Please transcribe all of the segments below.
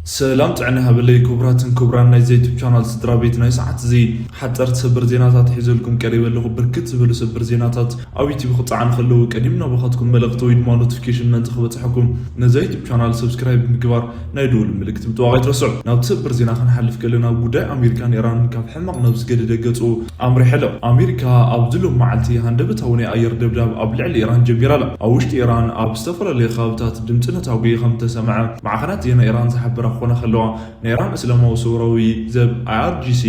ሰላም ጥዕና ሃበለይ ክቡራትን ክቡራን ናይ ዘይቱብ ቻናል ስድራ ቤት። ናይ ሰዓት እዚ ሓፀርቲ ሰበር ዜናታት ሒዘልኩም ቀሪበ ኣለኹ። ብርክት ዝበሉ ሰበር ዜናታት ኣብ ዩቲብ ክፀዓኑ ከለዉ ቀዲም ናባኻትኩም መልእኽቲ ወይ ድማ ኖቲፊኬሽን ምእንቲ ክበፅሐኩም ነዛ ዩቲብ ቻናል ሰብስክራይብ ምግባር ናይ ደወል ምልክት ምጥዋቕ ኣይትረስዑ። ናብቲ ሰበር ዜና ክንሓልፍ ከለና ጉዳይ ኣሜሪካን ኢራንን ካብ ሕማቕ ናብ ዝገደደ ገፁ ኣምሪሐ ኣሎ። ኣሜሪካ ኣብዚ ሎም መዓልቲ ሃንደበታዊ ናይ ኣየር ደብዳብ ኣብ ልዕሊ ኢራን ጀሚራ ኣላ። ኣብ ውሽጢ ኢራን ኣብ ዝተፈላለዩ ከባብታት ድምፂ ነታጒ ከም ተሰምዐ ማዕኸናት ዜና ኢራን ዝሓበራ ክኾና ከለዋ፣ ናይ ኢራን እስላማዊ ሰውራዊ ዘብ ኣይኣርጂሲ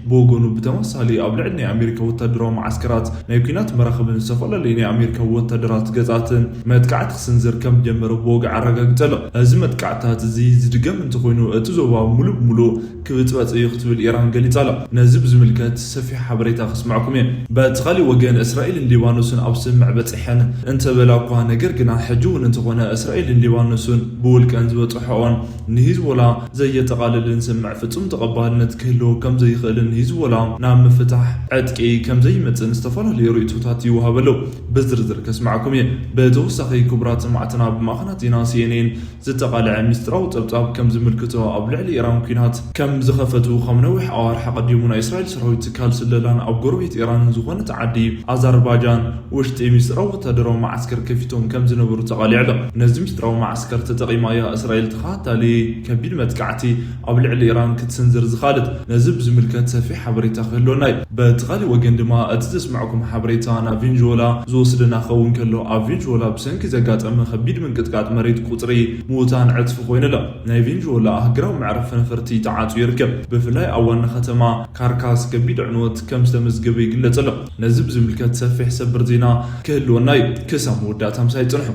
ብወገኑ ብተመሳሳሊ ኣብ ልዕሊ ናይ ኣሜሪካ ወታደራዊ መዓስከራት ናይ ኲናት መራኽብን ዝተፈላለዩ ናይ ኣሜሪካ ወታደራት ገጻትን መጥቃዕቲ ክስንዝር ከም ጀመረ ብወግዒ ኣረጋጊጸ ኣሎ። እዚ መጥቃዕትታት እዚ ዝድገም እንተኾይኑ እቲ ዞባ ሙሉእ ብሙሉእ ክብጥበጥ እዩ ክትብል ኢራን ገሊጻ ኣላ። ነዚ ብዝምልከት ሰፊሕ ሓበሬታ ክስምዐኩም እየ። በቲ ካሊእ ወገን እስራኤልን ሊባኖስን ኣብ ስምምዕ በጺሐን እንተበላ እኳ፣ ነገር ግና ሕጂ እውን እንተኾነ እስራኤልን ሊባኖስን ብውልቀን ዝበጽሖኦን ንሂዝቦላ ዘየጠቓልልን ስምምዕ ፍጹም ተቐባልነት ክህልዎ ከም ዘይኽእልን ሂዝቦላ ናብ ምፍታሕ ዕጥቂ ከም ዘይመጽእን ዝተፈላለዩ ርእይቶታት ይወሃብ ኣሎ። ብዝርዝር ከስምዓኩም እየ። ብተወሳኺ ክቡራት ሰማዕትና ብማዕኸናት ዜና ሲኤንኤን ዝተቓልዐ ሚስጥራዊ ጸብጻብ ከም ዝምልክቶ ኣብ ልዕሊ ኢራን ኲናት ከም ዝኸፈቱ ካብ ነዊሕ ኣዋርሕ ኣቐዲሙ ናይ እስራኤል ሰራዊት ትካል ስለላን ኣብ ጎረቤት ኢራንን ዝኾነት ዓዲ ኣዘርባጃን ውሽጢ ሚስጥራዊ ወታደራዊ መዓስከር ከፊቶም ከም ዝነበሩ ተቓሊዑ ኣሎ። ነዚ ሚስጥራዊ መዓስከር ተጠቒማ እያ እስራኤል ተኸታታሊ ከቢድ መጥቃዕቲ ኣብ ልዕሊ ኢራን ክትስንዝር ዝኻለት። ነዚ ብዝምልከት ሰፊሕ ሓበሬታ ክህልወና እዩ። በቲ ካሊእ ወገን ድማ እቲ ዘስምዐኩም ሓበሬታ ናብ ቬንዙዌላ ዝወስደና ክኸውን ከሎ ኣብ ቬንዙዌላ ብሰንኪ ዘጋጠመ ከቢድ ምንቅጥቃጥ መሬት ቁጽሪ ምዉታን ዕጽፊ ኮይኑ ኣሎ። ናይ ቬንዙዌላ ኣህግራዊ መዕረፊ ነፈርቲ ተዓጽዩ ይርከብ። ብፍላይ ኣብ ዋና ከተማ ካርካስ ከቢድ ዕንወት ከም ዝተመዝገበ ይግለጽ ኣሎ። ነዚ ብዝምልከት ሰፊሕ ሰበር ዜና ክህልወና እዩ። ክሳብ መወዳእታ ምሳይ ጽንሑ።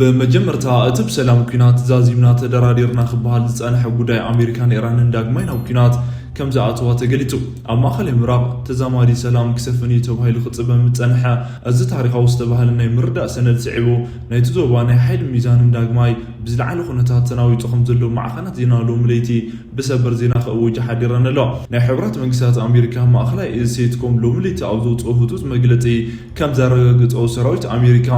ብመጀመርታ እቲ ብሰላም ኲናት ዛዚምና ተደራዲርና ክበሃል ዝጸንሐ ጉዳይ ኣሜሪካን ኢራንን ዳግማይ ናብ ኲናት ከም ዝኣተዋ ተገሊጹ። ኣብ ማእኸላይ ምብራቕ ተዛማዲ ሰላም ክሰፍን እዩ ተባሂሉ ክጽበ ምጸንሐ እዚ ታሪኻዊ ዝተባህለ ናይ ምርዳእ ሰነድ ስዒቡ ናይቲ ዞባ ናይ ሓይሊ ሚዛንን ዳግማይ ብዝለዓለ ኩነታት ተናዊጹ ከም ዘሎ ማዕኸናት ዜና ሎሚ ለይቲ ብሰበር ዜና ከእውጅ ሓዲረን ኣለዋ። ናይ ሕቡራት መንግስታት ኣሜሪካ ማእኸላይ እዝ ሴትኮም ሎሚ ለይቲ ኣብ ዘውፅኦ ህፁፅ መግለፂ ከም ዘረጋግፆ ሰራዊት ኣሜሪካ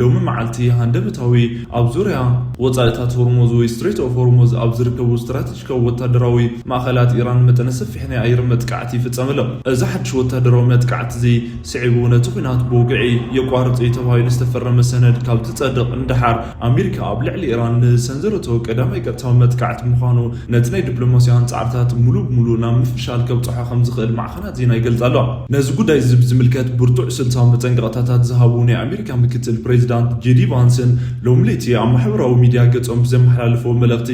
ሎሚ መዓልቲ ሃንደበታዊ ኣብ ዙርያ ወፃኢታት ሆርሞዝ ወይ ስትሬት ኦፍ ሆርሞዝ ኣብ ዝርከቡ ስትራቴጂካዊ ወታደራዊ ማእኸላት ኢራን መጠነ ሰፊሕ ናይ ኣየር መጥቃዕቲ ይፍፀም ኣሎ። እዚ ሓድሽ ወታደራዊ መጥቃዕቲ እዚ ስዒቡ ነቲ ኲናት ብወግዒ የቋርጽ እዩ ተባሂሉ ዝተፈረመ ሰነድ ካብ ዝጸድቕ ንደሓር ኣሜሪካ ኣብ ልዕሊ ኢራን ንዝሰንዘረቶ ቀዳማይ ቀጥታዊ መጥቃዕቲ ምዃኑ ነቲ ናይ ዲፕሎማስያዊ ጻዕርታት ሙሉ ብሙሉ ናብ ምፍሻል ከብጽሖ ከም ዝኽእል ማዕኸናት ዜና ይገልጻ ኣለዋ። ነዚ ጉዳይ እዚ ብዝምልከት ብርቱዕ ስልታዊ መጠንቀቕታታት ዝሃቡ ናይ ኣሜሪካ ምክትል ፕሬዚዳንት ጄዲ ቫንስን ሎሚ ለይቲ ኣብ ማሕበራዊ ሚድያ ገጾም ብዘመሓላለፍዎ መልእኽቲ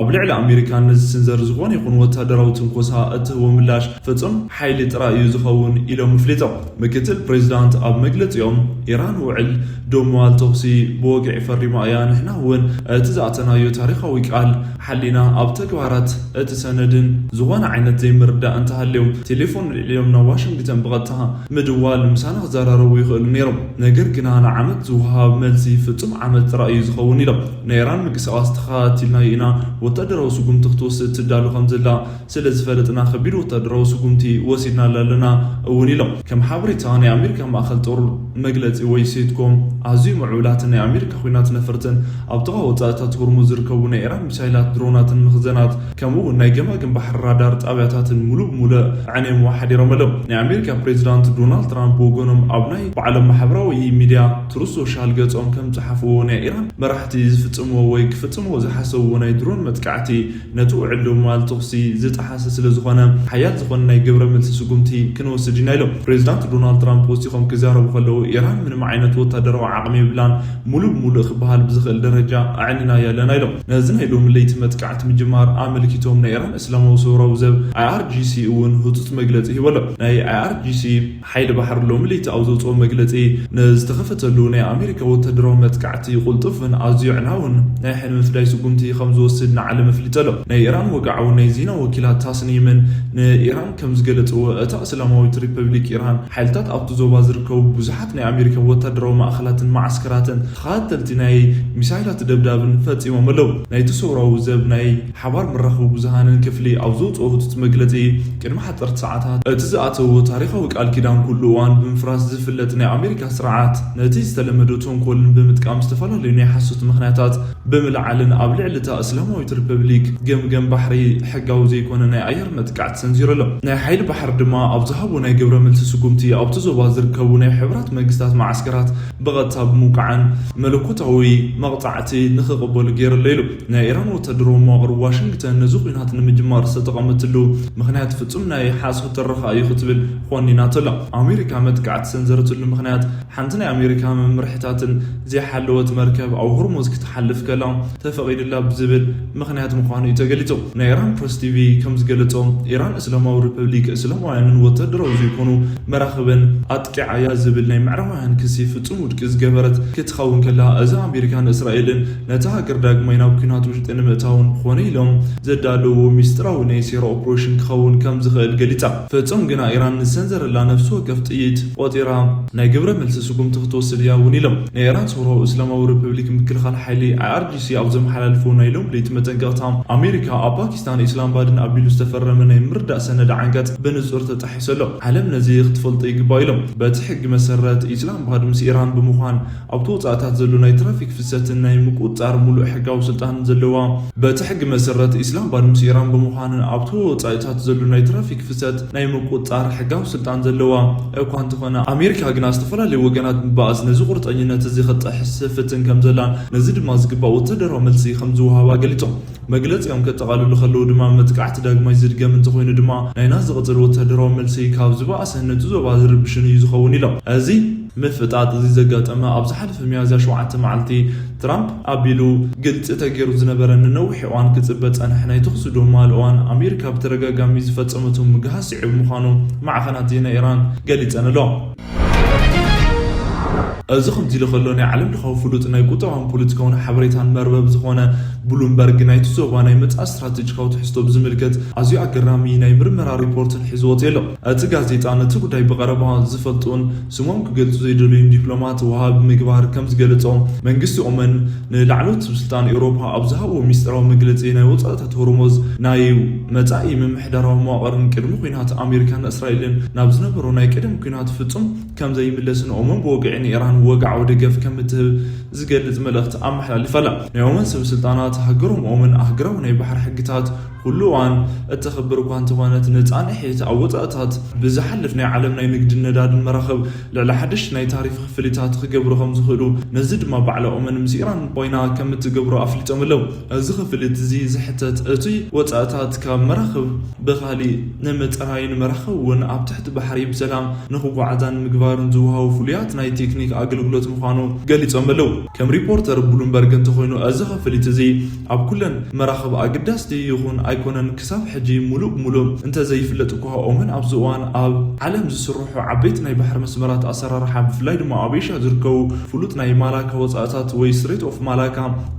ኣብ ልዕሊ ኣሜሪካ ንዝስንዘር ዝኾነ ይኹን ወታደራዊ ትንኮሳ እትህቦ ምላሽ ፍጹም ሓይሊ ጥራይ እዩ ዝኸውን ኢሎም ኣፍሊጦም። ምክትል ፕሬዚዳንት ኣብ መግለጺኦም ኢራን ውዕል ደው ምባል ተኹሲ ብወግዒ ፈሪማ እያ፣ ንሕና እውን እቲ ዝኣተናዮ ታሪኻዊ ቃል ሓሊና ኣብ ተግባራት እቲ ሰነድን ዝኾነ ዓይነት ዘይምርዳእ እንተሃልዮም ቴሌፎን ልዕሊኦም ናብ ዋሽንግተን ብቐጥታ ምድዋል ምሳና ክዘራረቡ ይኽእሉ ነይሮም። ነገር ግና ንዓመት ዝወሃብ መልሲ ፍጹም ዓመት ጥራይ እዩ ዝኸውን ኢሎም። ናይ ኢራን ምንቅስቓስ ተኸታቲልናዮ ኢና፣ ወታደራዊ ስጉምቲ ክትወስድ ትዳሉ ከም ዘላ ስለ ዝፈለጥና ከቢድ ወታደራዊ ስጉምቲ ወሲድናላ ኣለና እውን ኢሎም። ከም ሓበሬታ ናይ ኣሜሪካ ማእኸል ጦር መግለፂ ወይ ሴትኮም ኣዝዩ ምዕቡላትን ናይ ኣሜሪካ ኲናት ነፈርትን ኣብ ጥቓ ወፃኢታት ሆርሙዝ ዝርከቡ ናይ ኢራን ሚሳይላት፣ ድሮናትን መኽዘናት ከምኡ እውን ናይ ገማግም ባሕሪ ራዳር ጣብያታትን ሙሉእ ብሙሉእ ኣዕንዮምዎ ሓዲሮም ኣለዉ። ናይ ኣሜሪካ ፕሬዚዳንት ዶናልድ ትራምፕ ብወገኖም ኣብ ናይ ባዕሎም ማሕበራዊ ሚድያ ትሩዝ ሶሻል ገፆም ከም ዝፀሓፍዎ ናይ ኢራን መራሕቲ ዝፍፅምዎ ወይ ክፍፅምዎ ዝሓሰብዎ ናይ ድሮን መጥቃዕቲ ነቲ ውዕል ደው ምባል ተኹሲ ዝጠሓሰ ስለ ዝኾነ ሓያል ዝኾነ ናይ ግብረ መልሲ ስጉምቲ ክንወስድ ኢና ኢሎም። ፕሬዚዳንት ዶናልድ ትራምፕ ወሲኾም ክዛረቡ ከለዉ ኢራን ምንም ዓይነት ወታደራዊ ዓቕሚ የብላን፣ ሙሉእ ብሙሉእ ክበሃል ብዝኽእል ደረጃ ኣዕኒናያ ኣለና ኢሎም። ነዚ ናይ ሎሚ ለይቲ መጥቃዕቲ ምጅማር ኣመልኪቶም ናይ ኢራን እስላማዊ ሰውራዊ ዘብ ኣይኣርጂሲ እውን ህጹጽ መግለጺ ሂቡ ኣሎ። ናይ ኣይኣርጂሲ ሓይሊ ባሕሪ ሎሚ ለይቲ ኣብ ዘውፅኦ መግለፂ ንዝተኸፈተሉ ናይ ኣሜሪካ ወታደራዊ መጥቃዕቲ ቁልጡፍን ኣዝዩ ዕናውን ናይ ሕነ ምፍዳይ ስጉምቲ ከም ዝወስድ ንዓለም ኣፍሊጡ ኣሎ። ናይ ኢራን ወግዓዊ ናይ ዜና ወኪላት ታስኒ ሂመን ንኢራን ከም ዝገለጽዎ፣ እታ እስላማዊት ሪፐብሊክ ኢራን ሓይልታት ኣብቲ ዞባ ዝርከቡ ብዙሓት ናይ ኣሜሪካ ወታደራዊ ማእኸላትን መዓስከራትን ተኸታተልቲ ናይ ሚሳይላት ደብዳብን ፈጺሞም ኣለዉ። ናይቲ ሰውራዊ ዘብ ናይ ሓባር መራኸቢ ብዙሃንን ክፍሊ ኣብ ዘውፅኦ ህጹጽ መግለጺ፣ ቅድሚ ሓፀርቲ ሰዓታት እቲ ዝኣተዎ ታሪኻዊ ቃል ኪዳን ኩሉ እዋን ብምፍራስ ዝፍለጥ ናይ ኣሜሪካ ስርዓት፣ ነቲ ዝተለመደ ተንኮልን ብምጥቃም ዝተፈላለዩ ናይ ሓሶት ምኽንያታት ብምልዓልን ኣብ ልዕሊ እታ እስላማዊት ሪፐብሊክ ገምገም ባሕሪ ሕጋዊ ዘይኮነ ናይ ኣየር መጥቃዕቲ ሰንዚሩ ኣሎ። ናይ ሓይሊ ባሕሪ ድማ ኣብ ዝሃቦ ናይ ግብረ መልሲ ስጉምቲ ኣብቲ ዞባ ዝርከቡ ናይ ሕቡራት መንግስታት መዓስከራት ብቐጥታ ብምውቃዕን መለኮታዊ መቕጻዕቲ ንኽቕበሉ ገይሩ ኣሎ ኢሉ። ናይ ኢራን ወታደራዊ መዋቕር ዋሽንግተን ነዚ ኲናት ንምጅማር ዝተጠቐመትሉ ምኽንያት ፍጹም ናይ ሓሶት ትረኻ እዩ ክትብል ኮኒናቶ ኣላ። ኣሜሪካ መጥቃዕቲ ሰንዘረትሉ ምኽንያት ሓንቲ ናይ ኣሜሪካ መምርሕታትን ዘይሓለወት መርከብ ኣብ ሆርሙዝ ክትሓልፍ ከላ ተፈቒድላ ብዝብል ምኽንያት ምዃኑ እዩ ተገሊጹ። ናይ ኢራን ፕረስ ቲቪ ከም ዝገለጾ፣ ኢራን እስላማዊ ሪፐብሊክ እስላማውያንን ወታደራዊ ዘይኮኑ መራኽብን ኣጥቂዓ እያ ዝብል ናይ ምዕራባውያን ክሲ ፍጹም ውድቂ ዝገበረት ክትኸውን ከላ፣ እዚ ኣሜሪካን እስራኤልን ነታ ሃገር ዳግማይ ናብ ኲናት ውሽጢ ንምእታውን ኮነ ኢሎም ዘዳለዎ ሚስጥራዊ ናይ ሴራ ኦፕሬሽን ክኸውን ከም ዝኽእል ገሊጻ። ፍጹም ግና ኢራን ንሰንዘረላ ነፍሲ ወከፍ ጥይት ቆጺራ ናይ ግብረ መልሲ ስጉምቲ ክትወስድ እያ እውን ኢሎም። ናይ ኢራን ሰውራዊ እስላማዊ ሪፐብሊክ ምክልኻል ሓይሊ፣ ኣይኣርጂሲ፣ ኣብ ዘመሓላልፎ ናይ ሎም ለይቲ መጠንቀቕታ፣ ኣሜሪካ ኣብ ፓኪስታን ኢስላማባድን ኣቢሉ ዝተፈረመ ናይ ምርዳእ ሰነድ ዓንቀጽ ብንጹር ተጣሒሱ ኣሎ። ዓለም ነዚ ክትፈልጦ ይግባእ ኢሎም። በቲ ሕጊ መሰረት፣ ኢስላማባድ ምስ ኢራን ብምዃን ኣብቲ ወጻእታት ዘሎ ናይ ትራፊክ ፍሰትን ናይ ምቁጽጻር ሙሉእ ሕጋዊ ስልጣን ዘለዋ። በቲ ሕጊ መሰረት፣ ኢስላማባድ ምስ ኢራን ብምዃን ኣብቲ ወጻእታት ዘሎ ናይ ትራፊክ ፍሰት ናይ ምቁጽጻር ሕጋዊ ስልጣን ዘለዋ እኳ እንተኾነ፣ ኣሜሪካ ግና ዝተፈላለዩ ወገናት ምብኣስ ነዚ ቁርጠኝነት እዚ ክትጥሕስ ትፍትን ከም ዘላን ነዚ ድማ ዝግባእ ወታደራዊ መልሲ ከም ዝወሃባ ገሊጾም። መግለጺኦም ከጠቓልሉ ከለዉ ድማ፣ መጥቃዕቲ ዳግማይ ዝድገም እንተኾይኑ ድማ፣ ናይና ዝቕጽል ወታደራዊ መልሲ ካብ ዝበኣሰን ነቲ ዞባ ዝርብሽን እዩ ዝኸውን ኢሎም። እዚ ምፍጣጥ እዚ ዘጋጠመ ኣብ ዝሓለፈ ሚያዝያ ሸውዓተ መዓልቲ፣ ትራምፕ ኣቢሉ ግልጺ ተገይሩ ዝነበረ፣ ንነዊሕ እዋን ክጽበ ጸንሐ ናይ ተኹሲ ዶብ ምሃል እዋን ኣሜሪካ ብተደጋጋሚ ዝፈጸመቶ ምግሃስ ስዒቡ ምዃኑ ማዕኸናት ዜና ኢራን ገሊጸን ኣለዋ። እዚ ከምዚ ኢሉ ከሎ፣ ናይ ዓለም ለኻዊ ፍሉጥ ናይ ቁጠባውን ፖለቲካውን ሓበሬታን መርበብ ዝኾነ ብሉምበርግ፣ ናይቲ ዞባ ናይ መጻኢ ስትራቴጂካዊ ትሕዝቶ ብዝምልከት ኣዝዩ ኣገራሚ ናይ ምርመራ ሪፖርትን ሒዙ ወጺኡ ኣሎ። እቲ ጋዜጣ ነቲ ጉዳይ ብቐረባ ዝፈልጡን ስሞም ክገልጹ ዘይደለዩን ዲፕሎማት ወሃቢ ምግባር ከም ዝገለጾ፣ መንግስቲ ኦመን ንላዕለዎት ስልጣን ኤውሮፓ ኣብ ዝሃብዎ ሚስጥራዊ መግለጺ፣ ናይ ወጻእታት ሆርሙዝ ናይ መጻኢ ምምሕዳራዊ መዋቕርን ቅድሚ ኲናት ኣሜሪካን እስራኤልን ናብ ዝነበሮ ናይ ቀደም ኲናት ፍጹም ከም ዘይምለስን ኦመን ብወግዒ ንኢራን ወግዓዊ ደገፍ ከም እትህብ ዝገልጽ መልእኽቲ ኣመሓላሊፋ ኣላ። ናይ ኦመን ሰብ ስልጣናት፣ ሃገሮም ኦመን ኣህጉራዊ ናይ ባሕሪ ሕግታት ኩሉ እዋን እተኽብር እኳ እንተኾነት፣ ንጻንሒት ኣብ ወጻእታት ብዝሓልፍ ናይ ዓለም ናይ ንግድን ነዳድን መራኽብ ልዕሊ ሓድሽ ናይ ታሪፍ ክፍሊታት ክገብሩ ከም ዝኽእሉ፣ ነዚ ድማ ባዕላ ኦመን ምስ ኢራን ኮይና ከም እትገብሮ ኣፍሊጦም ኣለዉ። እዚ ክፍሊት እዚ ዝሕተት፣ እቲ ወጻእታት ካብ መራኽብ ብኻሊእ ንምጽራይን መራኽብ እውን ኣብ ትሕቲ ባሕሪ ብሰላም ንኽጓዓዛን ምግባርን ዝወሃቡ ፍሉያት ናይ ቴክኒክ ኣገልግሎት ምዃኑ ገሊጾም ኣለዉ። ከም ሪፖርተር ብሉምበርግ እንተኾይኑ፣ እዚ ክፍሊት እዚ ኣብ ኩለን መራኽብ ኣገዳስቲ ይኹን ኣይኮነን፣ ክሳብ ሕጂ ሙሉእ ብሙሉእ እንተዘይፍለጥ እኳ፣ ኦመን ኣብዚ እዋን ኣብ ዓለም ዝስርሑ ዓበይቲ ናይ ባሕሪ መስመራት ኣሰራርሓ፣ ብፍላይ ድማ ኣብ ኤሽያ ዝርከቡ ፍሉጥ ናይ ማላካ ወጻእታት ወይ ስትሬት ኦፍ ማላካ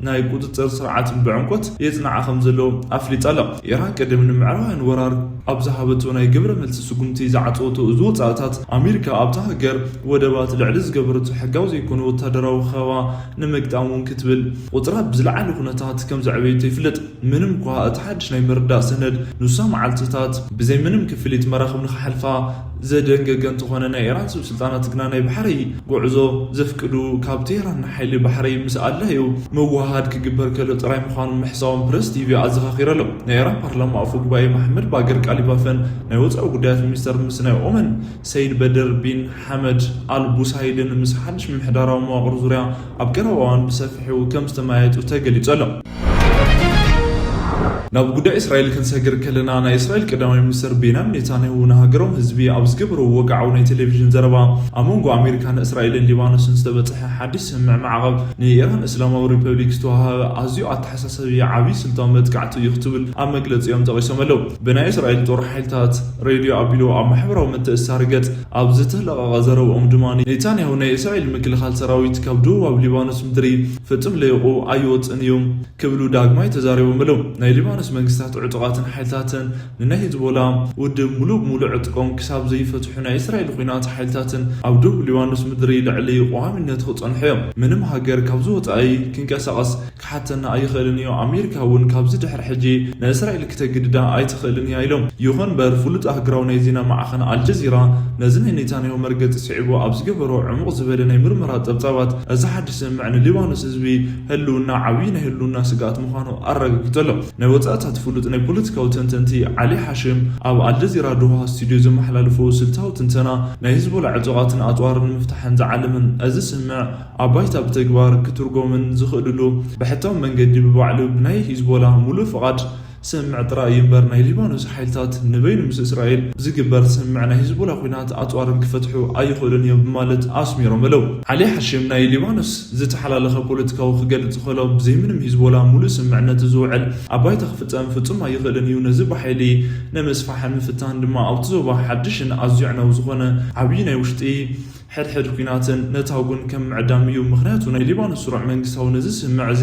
ናይ ቁጽጽር ስርዓት ብዕምቆት የጽንዓ ከም ዘሎ ኣፍሊጣ ኣላ። ኢራን ቅድም ንምዕራባውያን ወራር ኣብ ዝሃበቶ ናይ ግብረ መልሲ ስጉምቲ ዝዓጸወቶ እዚ ወጻእታት፣ ኣሜሪካ ኣብታ ሃገር ወደባት ልዕሊ ዝገበረቶ ሕጋዊ ዘይኮነ ወታደራዊ ከበባ ንምግጣም እውን ክትብል ቁጽራ ብዝለዓለ ኩነታት ከም ዘዕበየቶ ይፍለጥ። ምንም እኳ እቲ ሓድሽ ናይ ምርዳእ ሰነድ ንሳ መዓልትታት ብዘይ ምንም ክፍሊት መራኽብ ንኽሓልፋ ዘደንገገ እንተኾነ፣ ናይ ኢራን ሰብ ስልጣናት ግና ናይ ባሕሪ ጉዕዞ ዘፍቅዱ ካብ ቴህራን ንሓይሊ ባሕሪ ምስ ኣላዩ ምውሃሃድ ክግበር ከሎ ጥራይ ምዃኑ ምሕሳቦም ፕረስ ቲቪ ኣዘኻኺሩ ኣሎ። ናይ ኢራን ፓርላማ ኣፈ ጉባኤ መሓመድ ባገር ቃሊባፈን ናይ ወጻኢ ጉዳያት ሚኒስተር ምስ ናይ ኦመን ሰይድ በደር ቢን ሓመድ ኣል ቡሳይድን ምስ ሓድሽ ምምሕዳራዊ መዋቕር ዙርያ ኣብ ቀረባ እዋን ብሰፊሑ ከም ዝተመያየጡ ተገሊጹ ኣሎ። ናብ ጉዳይ እስራኤል ክንሰግር ከለና፣ ናይ እስራኤል ቀዳማይ ሚኒስትር ቤንያሚን ኔታንያሁ ንሃገሮም ህዝቢ ኣብ ዝገበርዎ ወግዓዊ ናይ ቴሌቪዥን ዘረባ፣ ኣብ መንጎ ኣሜሪካን እስራኤልን ሊባኖስን ዝተበጽሐ ሓድሽ ስምምዕ ማዕቐብ ንኢራን እስላማዊ ሪፐብሊክ ዝተዋሃበ ኣዝዩ ኣተሓሳሳቢ ዓብዪ ስልታዊ መጥቃዕቲ እዩ ክትብል ኣብ መግለጺኦም ጠቒሶም ኣለዉ። ብናይ እስራኤል ጦር ሓይልታት ሬድዮ ኣቢሉ ኣብ ማሕበራዊ ምትእስሳር ገጽ ኣብ ዝተለቐቐ ዘረብኦም ድማ፣ ኔታንያሁ ናይ እስራኤል ምክልኻል ሰራዊት ካብ ደቡባዊ ሊባኖስ ምድሪ ፍጹም ለይቑ ኣይወጽእን እዩ ክብሉ ዳግማይ ተዛሪቦም ኣለዉ። ናይ ሊባኖስ ምስ መንግስታት ዕጡቓትን ሓይልታትን ንናይ ሂዝቦላ ውድብ ሙሉእ ብሙሉእ ዕጥቆም ክሳብ ዘይፈትሑ ናይ እስራኤል ኲናት ሓይልታትን ኣብ ደቡብ ሊባኖስ ምድሪ ልዕሊ ቀዋሚነት ክጸንሑ እዮም። ምንም ሃገር ካብዚ ወጻኢ ክንቀሳቐስ ክሓተና ኣይኽእልን እዩ። ኣሜሪካ እውን ካብዚ ድሕሪ ሕጂ ንእስራኤል ክተግድዳ ኣይትኽእልን እያ ኢሎም። ይኹን እምበር ፍሉጥ ኣህግራዊ ናይ ዜና ማዕኸን ኣልጀዚራ ነዚ ናይ ኔታንያሁ መርገጺ ስዒቡ ኣብ ዝገበሮ ዕሙቕ ዝበለ ናይ ምርመራ ጸብጻባት እዚ ሓድሽ ስምምዕ ንሊባኖስ ህዝቢ ህልውና ዓብዪ ናይ ህልውና ስግኣት ምዃኑ ኣረጋጊጹ ኣሎ። ናይ ወጻእታት ፍሉጥ ናይ ፖለቲካዊ ተንተንቲ ዓሊ ሓሽም ኣብ ኣልጀዚራ ዶሃ ስቱድዮ ዘመሓላልፎ ስልታዊ ትንተና ናይ ሂዝቦላ ዕጡቓትን ኣጽዋርን ንምፍታሕን ዝዓለመን እዚ ስምምዕ ኣብ ባይታ ብተግባር ክትርጎምን ዝኽእልሉ ብሕታዊ መንገዲ ብባዕሉ ብናይ ሂዝቦላ ሙሉእ ፍቓድ ስምምዕ ጥራይ እዩ እምበር ናይ ሊባኖስ ሓይልታት ንበይኑ ምስ እስራኤል ዝግበር ስምምዕ ናይ ሂዝቦላ ኲናት ኣጽዋርን ክፈትሑ ኣይኽእሉን እዮም ብማለት ኣስሚሮም ኣለዉ። ዓሊ ሓሽም ናይ ሊባኖስ ዝተሓላለኸ ፖለቲካዊ ክገልጽ ከሎ ብዘይምንም ሂዝቦላ ሙሉእ ስምምዕነት ዝውዕል ኣብ ባይታ ክፍጸም ፍጹም ኣይኽእልን እዩ። ነዚ ብሓይሊ ንምስፋሕን ምፍታን ድማ ኣብቲ ዞባ ሓድሽን ኣዝዩ ኣዕናዊ ዝኾነ ዓብዪ ናይ ውሽጢ ሕድሕድ ኲናትን ነታጉን ከም ምዕዳም እዩ። ምኽንያቱ ናይ ሊባኖስ ስሩዕ መንግስታዊ ነዚ ስምምዕ እዚ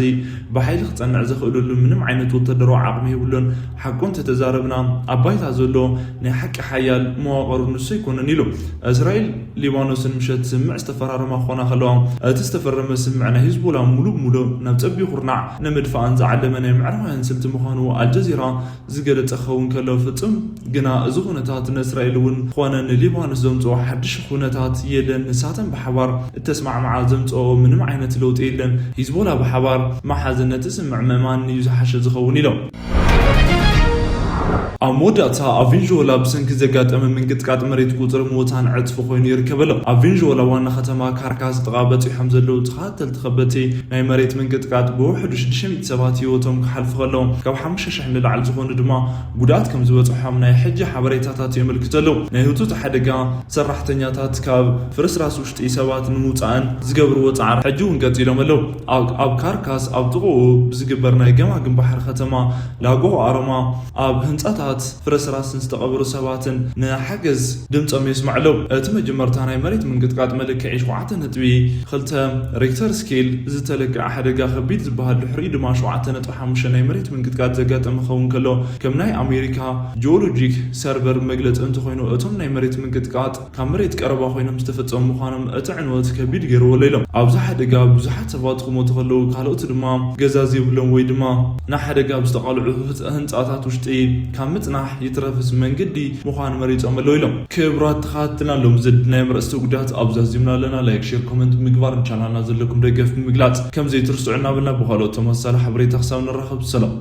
ብሓይሊ ክጸንዕ ዘኽእለሉ ምንም ዓይነት ወታደራዊ ዓቕሚ የብሉን። ሓቁ እንተተዛረብና ኣብ ባይታ ዘሎ ናይ ሓቂ ሓያል መዋቕሩ ንሱ ኣይኮነን ኢሉ። እስራኤል ሊባኖስን ምሸት ስምምዕ ዝተፈራረማ ክኾና ከለዋ እቲ ዝተፈረመ ስምምዕ ናይ ሂዝቦላ ሙሉእ ብሙሉእ ናብ ጸቢብ ኩርናዕ ንምድፋእን ዝዓለመ ናይ ምዕራባውያን ስልቲ ምዃኑ ኣልጀዚራ ዝገለጸ ክኸውን ከሎ ፍጹም ግና እዚ ኩነታት ንእስራኤል እውን ኾነ ንሊባኖስ ዘምጽኦ ሓድሽ ኩነታት የለን። ንሳተን ብሓባር እተስማዕምዓ ዘምጽኦ ምንም ዓይነት ለውጢ የለን። ሂዝቦላ ብሓባር መሓዘ ነቲ ስምምዕ ምእማን እዩ ዝሓሸ ዝኸውን ኢሎም። ኣብ መወዳእታ ኣብ ቬንዙዌላ ብሰንኪ ዘጋጠመ ምንቅጥቃጥ መሬት ቁጽሪ ምውታን ዕጽፊ ኮይኑ ይርከብ ኣሎ። ኣብ ቬንዙዌላ ዋና ከተማ ካርካስ ጥቓ በጺሖም ዘለዉ ተኸታተልቲ ከበድቲ ናይ መሬት ምንቅጥቃጥ ብውሕዱ ሽዱሽተ ሚእቲ ሰባት ህይወቶም ክሓልፉ ከለዉ ካብ ሓሙሽተ ሽሕ ንላዕሊ ዝኾኑ ድማ ጉድኣት ከም ዝበጽሖም ናይ ሕጂ ሓበሬታታት የመልክቱ ኣለዉ። ናይ ህጹጽ ሓደጋ ሰራሕተኛታት ካብ ፍርስራስ ውሽጢ ሰባት ንምውጻእን ዝገብርዎ ጻዕሪ ሕጂ እውን ቀጺሎም ኣለዉ። ኣብ ኣብ ካርካስ ኣብ ጥቕኡ ብዝግበር ናይ ገማግም ባሕሪ ከተማ ላጎ ኣሮማ ኣብ ህንጻታት ፍርስራስን ዝተቐብሩ ሰባትን ንሓገዝ ድምጾም የስምዑ ኣለዉ። እቲ መጀመርታ ናይ መሬት ምንቅጥቃጥ መለክዒ ሸውዓተ ነጥቢ ክልተ ሬክተር ስኬል ዝተለክዐ ሓደጋ ከቢድ ዝበሃል ድሕሪኡ ድማ ሸውዓተ ነጥቢ ሓሙሽተ ናይ መሬት ምንቅጥቃጥ ዘጋጠመ ክኸውን ከሎ ከም ናይ ኣሜሪካ ጂኦሎጂክ ሰርቨር መግለጺ እንተኾይኑ እቶም ናይ መሬት ምንቅጥቃጥ ካብ መሬት ቀረባ ኮይኖም ዝተፈጸሙ ምዃኖም እቲ ዕንወት ከቢድ ገይርዎ ኣሎ ኢሎም። ኣብዚ ሓደጋ ብዙሓት ሰባት ክሞቱ ከለዉ ካልኦት ድማ ገዛ ዘይብሎም ወይ ድማ ንሓደጋ ኣብ ዝተቓልዑ ህንጻታት ውሽጢ ካብ ምጽናሕ ይትረፍስ መንገዲ ምዃን መሪጾም ኣለዉ ኢሎም። ክቡራት ተኸታተልና ሎም ዘድናዮም ርእስተ ጉዳያት ኣብዚ ኣዚምና ኣለና። ላይክ፣ ሼር፣ ኮመንት ብምግባር ንቻናልና ዘለኩም ደገፍ ብምግላጽ ከም ዘይትርስዑ እናበልና ብኻልኦት ተመሳሳሊ ሓበሬታ ክሳብ ንራኸብ ሰላም።